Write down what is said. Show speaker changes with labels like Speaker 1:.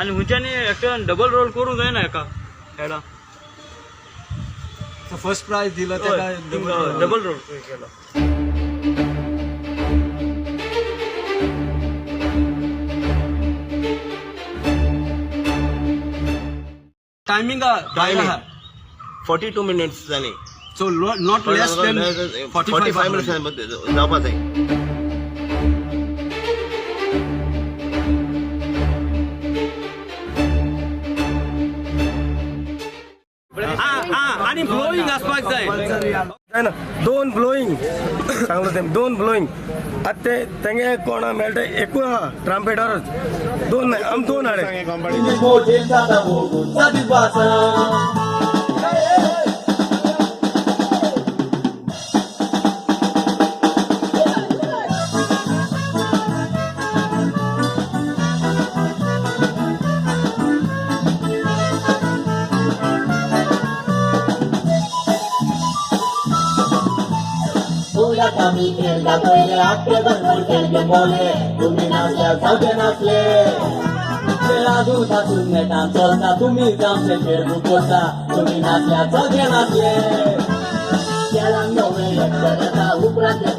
Speaker 1: आनी हुंच्यानी एकट्यान double role करूंक जायना हेका हेडा.
Speaker 2: फर्स्ट प्रायज दिला तेका.
Speaker 1: डबल रोल केलो.
Speaker 2: टायमिंग.
Speaker 3: Timing. 42 minutes जाली.
Speaker 2: So not less than
Speaker 3: 45
Speaker 2: 45
Speaker 3: minutes जावपा जाय.
Speaker 2: आणि ब्लोईंग आसपाक जाय.
Speaker 4: जायना, दोन ब्लोईंग सांगलो तें, दोन ब्लोईंग. आतां ते तेंगे कोणा मेळटा, एकूय आहा ट्रांपेटरच, दोन नाही, आम दोन हाडे.
Speaker 5: आमी खेळटा पयले आख्खे भरपूर खेळगे बोले, तुमी नासल्यार जावचे नासले. खेळादू तातूंत नेटान चलता, तुमीच आमचे खेळ करता, तुमी नासल्यार चलचे नासले. खेळान नवे लक्ष जाता उपरांत.